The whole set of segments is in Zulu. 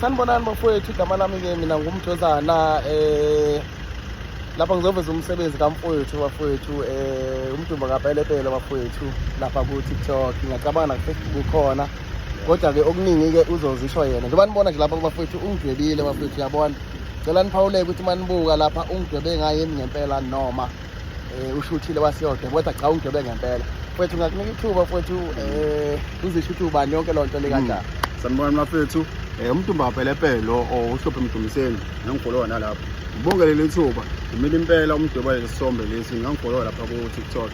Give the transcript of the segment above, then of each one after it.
Sanibonani bafowethu, igama lami ke mina nguMjozana. Lapha ngizoveza umsebenzi kamfowethu bafowethu, uMdumba kaPelepele bafowethu, lapha ku TikTok, ngiyacabanga na Facebook ukhona. Kodwa ke okuningi ke uzozisho yena. Njengoba nibona nje lapha bafowethu, ungidwebile bafowethu, uyabona. Cela niphawuleke ukuthi manibuka lapha ungidwebe ngayini ngempela noma ushuthile wasiyodwa, kodwa cha, ungidwebe ngempela. Mfowethu, ngakunika ithuba mfowethu, uzisho ukuthi ubani, yonke loo nto le kanjani. Sanibona mafethu. UMdumba kaPelepelo or uHlophe Mdumiseni, ngangifollowa nalapho. Ngibonge leli thuba. Ngimile impela umdweba lesi sithombe lesi, ngangifollowa lapha ku TikTok.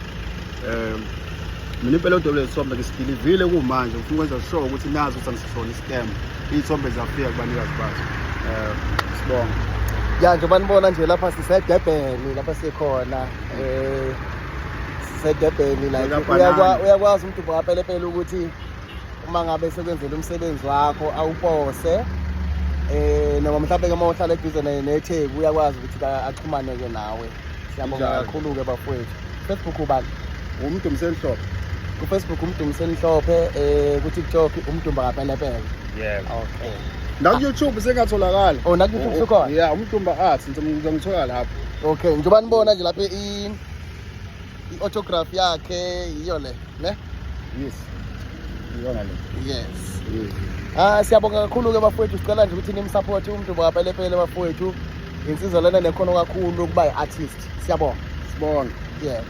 Mina impela udweba lesi sithombe ngisidilivile kumanje, ngifuna ukwenza sure ukuthi nazi ukuthi angisisona i-scam. Iy'thombe ziyafika kubanikazi bazo. Sibonge. Ya, njengoba nibona nje lapha siseDurban, lapha sikhona, siseDurban like Uyabhanana. Uyakwazi uMdumba kaPelepele ukuthi uma ngabe sekwenzela umsebenzi wakho awupose, noma mhlawumbe ke uma uhlala eduze neTheku uyakwazi ukuthi axhumane ke nawe. Siyabonga Njalo. kakhulu ke bafowethu. Facebook ubani? UMdumiseni Hlophe. Ku Facebook uMdumiseni Hlophe, ku TikTok uMdumba kaPelepele. Yebo. Okay. Na ku YouTube sengatholakala. Oh, na ku YouTube usukhona? Yeah, uMdumba Arts, ngizongithola lapho. Okay, njengoba nibona nje lapha i-autograph yakhe yiyo le, ne? Yes. Iyona le. Yes. Yes. Ah, siyabonga kakhulu ke bafowethu, sicela nje ukuthi nimsupport uMdumba kaPelepele bafowethu. Insizwa lena nekhono kakhulu ukuba i-artist. Siyabonga. Sibonge. Yeah.